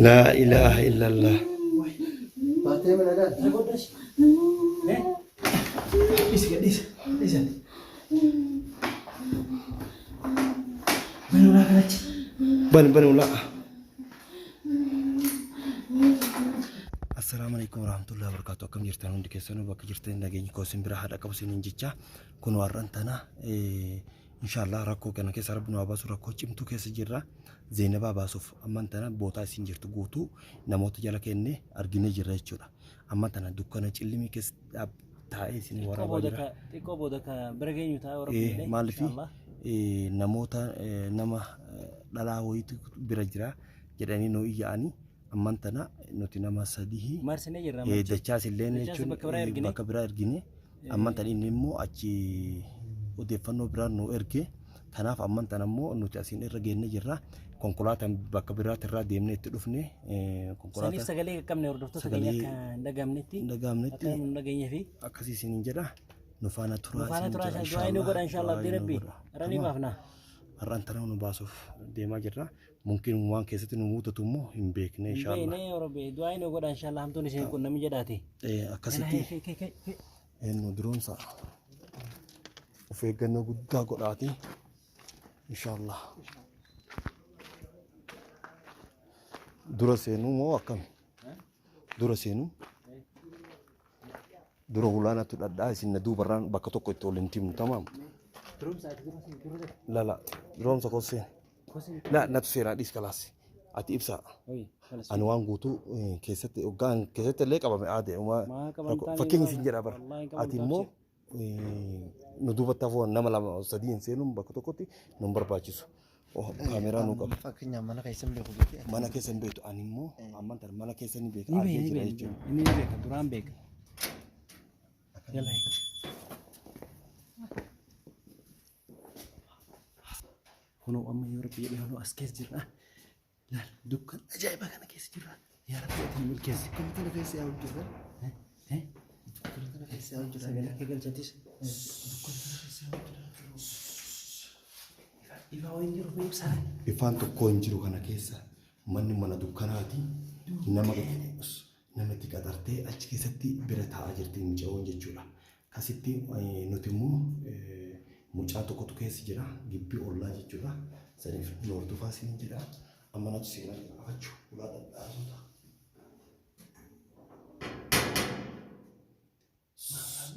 Laa ilaaha illallah. Baatee mana gaal. Dhiisi gadhiisi. Dhiisi. Bani ulaa kanatti. Bani bani ulaa. Assalaamu alaikum warahmatullahi wabarakatuh. Akkam jirtan hundi keessanuu bakka jirtan nageenyi koo isin bira haadha qabu isiniin jecha kun warran tana inshaallah rakkoo kana keessa rabbi nu haa baasu rakkoo cimtuu keessa jirra. Zeenabaa baasuuf amman tana bootaa isin jirtu guutuu namoota jala kenne arginee jirra jechuudha. Amman tana dukkana cillimii keessa taa'ee isin Xiqqoo waraabaa booda jira. ka xiqqoo booda ka bira geenyu ta'a yoo rabbi jedhe. Maaliif Inshaallah. namoota nama dhalaa wayiitu bira jira jedhanii nu iyya'anii amman tana nuti nama sadii Marsinee jirra amma achi. Dachaas illee Dachaas jechuun bakka biraa ergine. bakka biraa ergine amman tana inni immoo achi odeeffannoo biraa nu erge kanaaf amman tana immoo nuti asiin irra geenne jirra konkolaataan bakka biraatti irraa deemnee itti dhufne Saniif konkolaataa sagalee qaqqabne hordoftoota keenya sagalee akka hin dhagahamnetti hin dhagahamnetti akka hin dhageenyee fi akkasii isiniin jedha nu faana nu turaa faana isiniin turaa jedha du'aa nu godha inshaallah inshaallah abdii du'aa nu rabbi godha irra ni tamaam baafna. har'aan tana nu baasuuf deemaa jirra mumkin waan keessatti nu mudatu immoo hin beekne Hin inshaallah beekne yoo rabbi du'aa nu godha inshaallah hamtuun isin qunnami jedhaati. Yala Akkasitti hee kee kee kee. nu duroomsa of eeggannoo guddaa godhaati inshaallah dura seenuu moo akkami dura seenuu dura hulaanatu dhadhaa isin na duubarraan bakka tokko itti ol hin timnu tamaam Durumsa ati dura seen dura lala duroomsa koo seen koseen. la natu seenaa dhiis kalaas ati ibsaa Oyi kalas. ani waan guutuu keessatti hoggaan keessatti illee qabame aade Maa qabamtaa fakkeenya isin jedha bara Wallaahi ati qabamtaa immoo nu duubatti hafuu nama lama sadii hin seenuun bakka tokkotti nu hin barbaachisu. Oh, kaameeraa nu qaba. Fakkeenyaaf mana keessa hin beeku jettee. Mana keessa hin beektu ani immoo amman tana mana keessa ni beeka Ni argee beeka jira ni jechuudha. beeka inni ni beeka duraan beeka. Yalla. Kunoo amma yoo rabbi jedhee kunoo as keessa jirra. Laal dukkan ajaa'ibaa kana keessa jirra. Yaa rabbi ati nu milkeessi. Dukkana tana keessa yaa'u jirra. Eh? Dukkana tana keessa yaa'u jirra. Sagalee akka galchatis. Dukkana tana keessa yaa'u jirra. Ifaa wayiin jiru kun ibsaa. Ifaan tokko hin jiru kana keessa manni mana dukkanaati nama nama itti qaxartee achi keessatti bira taa'aa jirti mucayoon jechuudha. Kasitti nuti immoo mucaa tokkotu keessa jira gibbii ollaa jechuudha. Saniif nu hordofaa isiniin jedha. Amma natu seenaa jira afachuu ulaa dhadhaasota.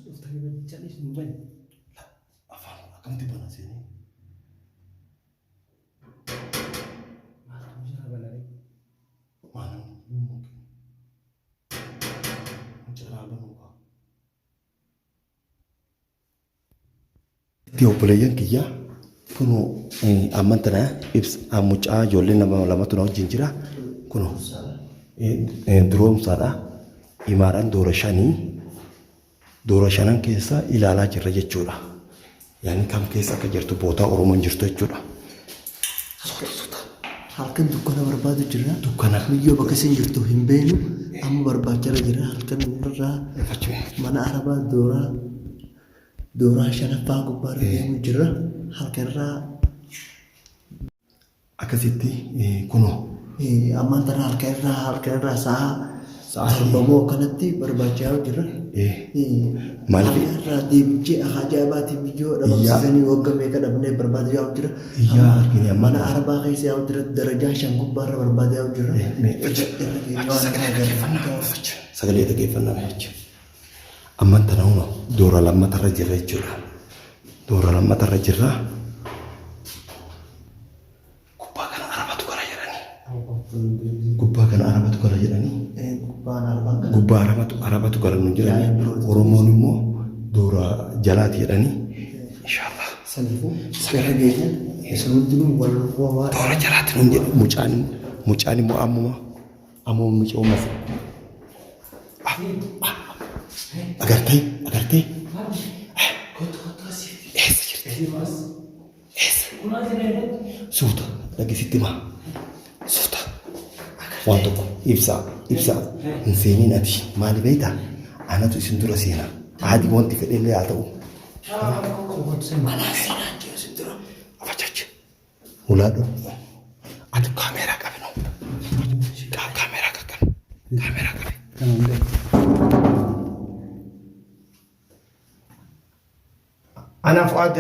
Dhuftanii bachaa hin bane. Afaan akkamitti bana seenee? Maaltu jira banaree? Maal namni mucaa banuu qaba. Itti obboleeyyan kiyya kunoo amman tana ibsa mucaa ijoollee nama lamatu na wajjin jira kunoo duroomsaadha imaaraan doora shanii doora shanan keessa ilaalaa jirra jechuudha. Yaani kam keessa akka jirtu bootaa Oromoon jirtu jechuudha. Suuta suuta. Halkan dukkana barbaadu jirra. Dukkana. Miyyoo bakka isin jirtu hin beeknu. Amma barbaachaa jirra. Halkan irraa mana arabaa dooraa dooraa shanaffaa gubbaarra deemu jirra. Halkan irraa Akkasitti kunoo. Ammaan tana halkan irraa sa'a torba moo kanatti barbaachaa jirra. Maaliif? Halkan irraa deebichee ajaa'ibaatiin biyyoo dhabamsiisanii wagga meeqa dhabnee barbaadu yaa'u jira. Iyyaa argine amma. Mana arabaa keessa yaa'u jira. Darajaa shan gubbaarra barbaadu yaa'u jira. Sagalee dhaggeeffannaa. Sagalee dhaggeeffannaa jechuudha. Amman tana huno doora lammatarra jirra jechuudha. Doora lammatarra jirra. Gubbaa kana arabatu gala jedhanii. Gubbaa kana arabatu gala jedhanii. Gubbaan arabaan gala. Gubbaa arabatu arabatu gala nu jedhanii. Oromoon immoo doora jalaati jedhanii. Inshaallah. Saniifuu gara geessan isin hundinuu wal waa Doora jalaati nun jedhu mucaan mucaan immoo ammuma ammuma mucoo masa. Agartee agartee eessa jirti? Eessa? Suuta dhaggeessitti himaa. Suuta. Waan tokko ibsaa ibsaa hin seeniin ati maali beektaa? Anatu isin dura seena. Haati wanti fedhellee haa ta'u. Anaa seenaa jiru isin dura. Afachachi. Ulaadhu. Ati kaameeraa qabinu. Kaameraa qabi. Kana hunda. Ana Fu'aad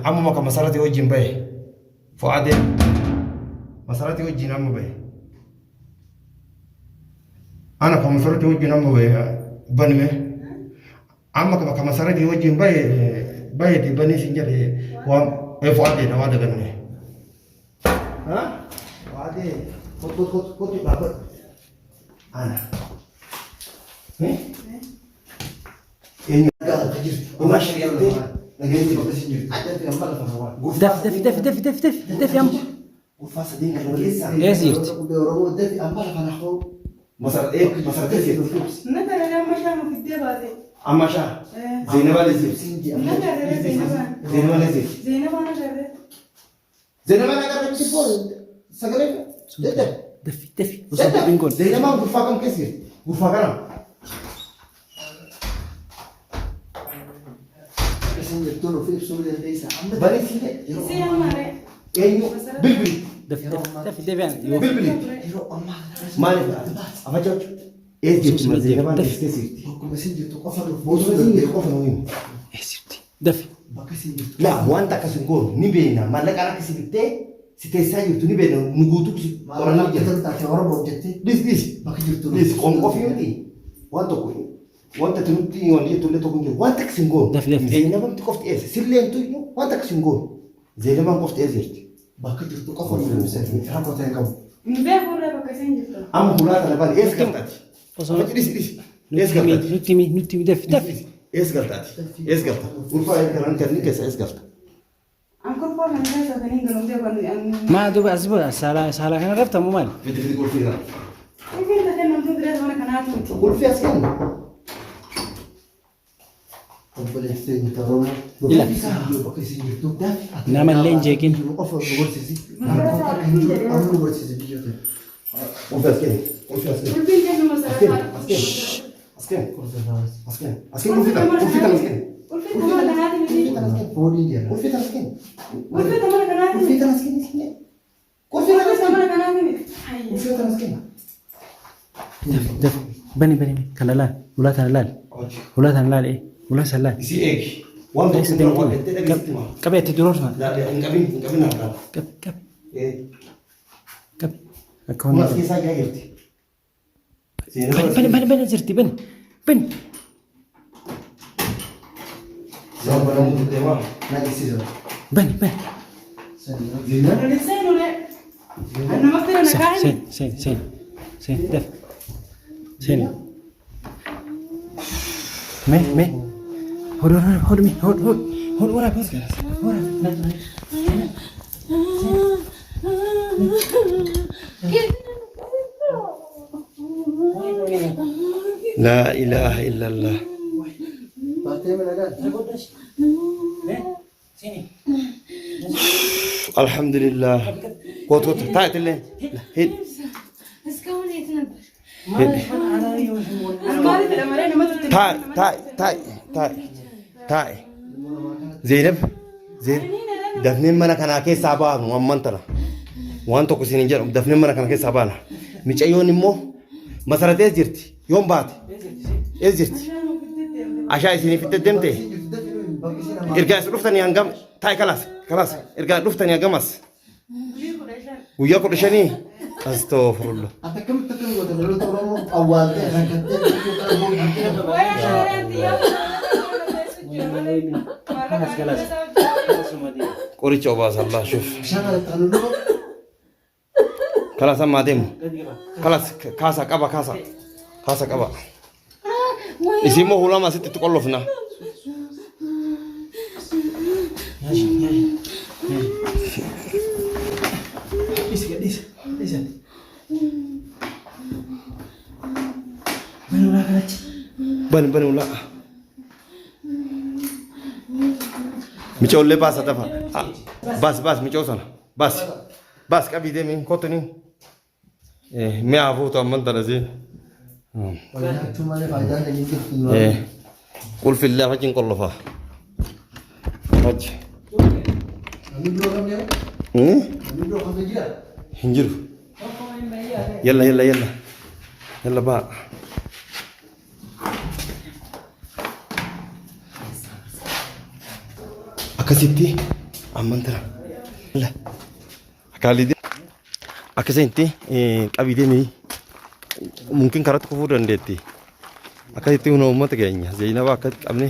ammuma kan Masaratii wajjin bahe. Fu'aadee Masaratii wajjin amma bahe. Ana kan Masaratii wajjin amma bahe banime. Amma kan Masaratii wajjin bahe baheeti banii sin jedhe waan Fu'aadeedha waa daganne. Fu'aadee kottu kottu kottu dhaabbadhu. Ana. Eenyu? Dafi dafi dafi dafi dafi dafi dafi amma. Ulfaa sadeen kana keessa. Eessa jirti? Masaratee jirti. Amma shaa. Zeenabaa leessi. Zeenabaa leessi. Zeenabaa nagaa achi sagalee dedda. Dafi dafi osoo dubbiin kun. Zeenabaan gurfaa kam keessa jirti? Gurfaa kana. Bani si eenyu bilbili. Dafi dafi dafi dafi yoo. Bilbili. Maaliif afachoo? Eessa jirti? Zeenabaan eessa jirti? Bakkuma isin jirtu qofa nuuf Bosona isin jirtu qofa nu himu. Eessa jirti? Dafi. Bakka isin jirtu. Laa wanta akkas hin goonu ni beekna maallaqaan akka si bittee si teessaa jirtu ni beekna nu guutuu si qorannaa jira. Maal taate Oromoo jettee Dhis dhis bakka jirtu. dhis qonqofii miti waan tokko wanta ati nutti wanti jettu illee tokko hin jiru wanta akkas hin goonu. Dafi, dafi. Zeenabamti qofti eessa sillee hin tuynu wanta akkas hin goonu. Zeenabaan qofti eessa jirti. Bakka jirtu qofa nuuf ibsa. Rakkoo ta'e qabu. Amma hulaa kana bane eessa galtaati? Osoo Achi dhis dhis eessa nutti himi galtaati? nutti himi nutti himi dafi dafi. Eessa galtaati? Eessa galta? Ulfaa kan inni keessa eessa galta? Maa duuba as booda saalaa saalaa kana raftamu maali? Fidi fidi qulfii kana. Qulfii as kennu. Obboleessi keenya Oromoo. Ila. Bakka isin jirtu. Nama illee hin jeeqin. Qofa nu barsiisi. Rakkoo akka hin jiru amma nu barsiisi biyya keenya. Qulfii as kennu. Qulfii as kennu. As kennu. As kennu. As kennu. Qulfii tana. Qulfii tana as kennu. Foolii jira. Qulfii tana as kennu. Qulfii tana as kennu. Qulfii tana as kennu. Qulfii tana as kennu. Dafi dafi bani bani kana laal ulaa tana laal ulaa tana laal ulaa san laal. Isii eegi. Waan tokko hin waan jettee dhageessitti maa. Qabi ati duroorsa. Hin qabin hin qabin harkaan. Qabi qabi qabi. Akka Kun as wanni. keessaa jaa jirti. Bani bani bani bani jirti bani bani. Zaan banamuu deemaa. Na agarsiisa. Bani bani. Sanii. Sen sen sen sen dafi. Sen. Me me. Hod hod hod mi hod hod hod waraab hod waraab. Laa ilaaha illallah. Baatee mana gaala. Alhamdulillah. Kootu kootu taa'e illee. Hidh. እስካሁን የት ነበር? Taa'e taa'e taa'e taa'e taa'e. Zeenab Zeenab dafneen mana kanaa keessaa baanu amman tana. Waan tokko isin hin jedhamu dafneen mana kana keessaa baana. Micayyoon immoo masaratees jirti yoom baate? Ees jirti? Ashaa isinii fitte deemte? Ergaa isin dhuftanii hangam taa'e kalaas kalaas ergaa dhuftanii hangamas guyyaa 15 astaghfirullah. Ati akkamitti akka goota dhaloota Oromoo awwaaltee rakkattee Qoricha obaasa Allah shuf. bishaan kanatti kan dhufu Kalaas ammaa deemu. Kalaas kaasa qaba kaasa. Kaasa qaba. Isin immoo hulama asitti itti qollofna. Dhiisi dhiisi dhiisi. Bani ulaa kanatti. Bani bani ulaa. Micoollee baasa dafa. Baas baas micoo sana. Baas. Baas qabii deemi kottu ni. Mi'a hafuutu amman tana siin. nyaachuu malee faayidaan kan hin jirtu duraan. Qulfillee afachiin qollofa. Afachi. Namni biroo kam jira? Namni biroo kam jira? Hin jiru. Yalla yalla yalla. Yalla baa. Akkasitti amman tana. Akkaalii akkasitti qabii deemii mungkin karatti kufuu dandeetti. Akkasitti humna uummata keenya Zeenaba akkatti qabne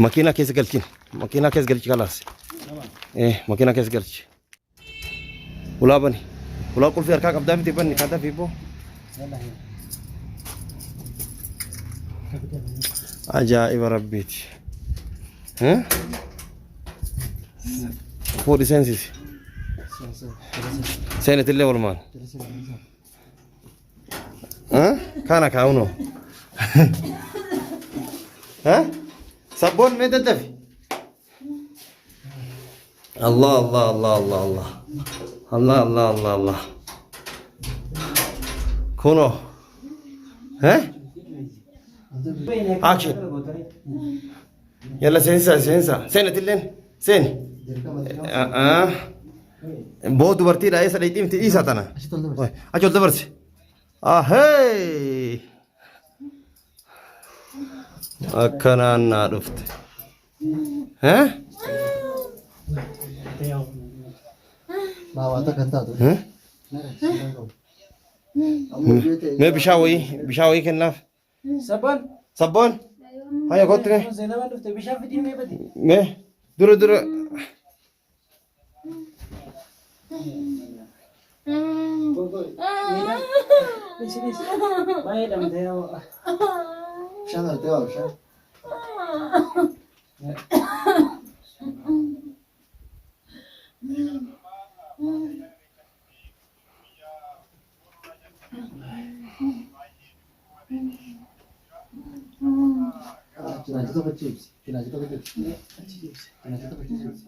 makiinaa keessa galchine makiinaa keessa galchi kalaas. Makiinaa keessa galchi. Ulaa bani. Ulaa qulfii harkaa qabdaa miti banni kaata fiibboo. Ajaa'iba rabbiiti. Fuudhi seensisi. Seenatillee walumaan. Kana kaa'unoo. Sabboon mee daddafi. Allah Allah Allah Allah Allah. Allah Allah Allah Allah. Kunoo. Action. Yalla seensa seensa. Seenatilleen seeni. Boo dubartiidha eessa dhayxii miti dhiisaa tana. Achi ol dabarsi. Ahee. Akkanaan naa dhufte. Maa kan taatu. Mee bishaan wayii kennaaf. Sabboon. Sabboon. Haya kottu mee. Zeenabaan dhufte bishaan fidii mee badi. Mee dura dura. Baay'ee dhamtee yaa. Bishaan artee waa bishaan. Cinaacha tokko ciibsi. Cinaacha tokko ciibsi. Cinaacha tokko ciibsi.